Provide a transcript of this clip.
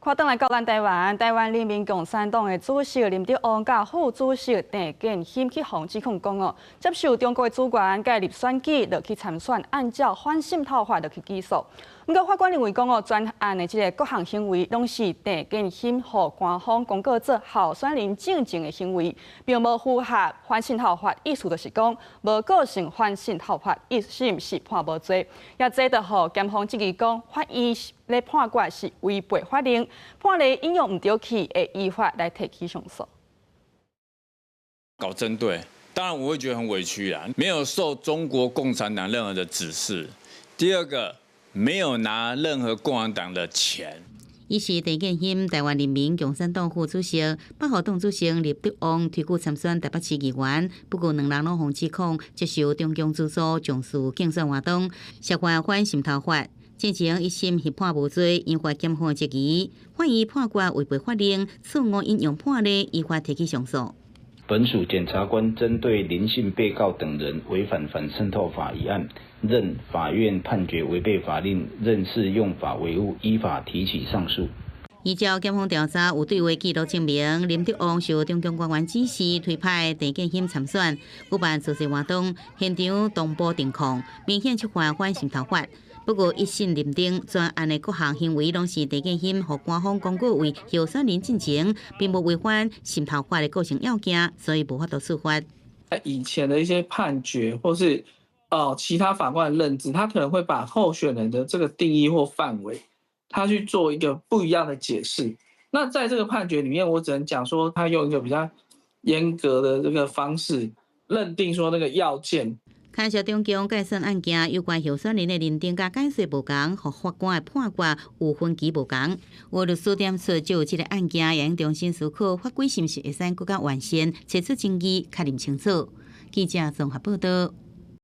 看轉來到咱台灣，台灣人民共產黨的主席林德旺佮副主席鄭建興去予指控講哦，接受中國的資源介入選舉，落去參選，按照反滲透法落去起訴。毋過法官認為講哦，全案的這个各項行為攏是鄭建興予官方公告做候選人進前的行為，並無符合反滲透法，意思就是講無構成反滲透法，一審是判無罪。也這就予檢方質疑講，法院咧判決是違背法令，判例引用毋著去，會依法來提起上訴。搞針對，當然我會覺得很委屈啦，沒有受中國共產黨任何的指示。第二個，沒有拿任何共產黨的錢。伊是鄭建興，台灣人民共產黨副主席、百合黨主席林德旺推舉參選台北市議員，不過兩人攏予指控接受中共資助從事競選活動，涉犯反滲透法。進前一審獲判無罪，引發檢方質疑，法院判決違背法令，錯誤引用判例，依法提起上訴。本署檢察官針對林姓被告等人違反反滲透法一案，認法院判決違背法令，認適用法違誤，依法提起上訴。依照檢方調查，有對話記錄證明，林德旺受中共官員指示推派鄭建興參選，舉辦造勢活動，現場同步偵控，明顯觸犯反滲透法。不過一審認定，全案的各項行為攏是鄭建興予官方公告為候選人進前，並無違反滲透法的構成要件，所以無法度處罰。以前的一些判決或是其他法官的認知，他可能會把候選人的這個定義或範圍，他去做一個不一樣的解釋。那在這個判決裡面，我只能講說，他用一個比較嚴格的這個方式認定說那個要件。牽涉中共介選案件有關候選人的認定佮解釋無仝，予法官的判決有分歧無仝。有律師點出，就這个案件，也應重新思考法規是毋是會使閣較完善，提出爭議，確認清楚。記者綜合報道。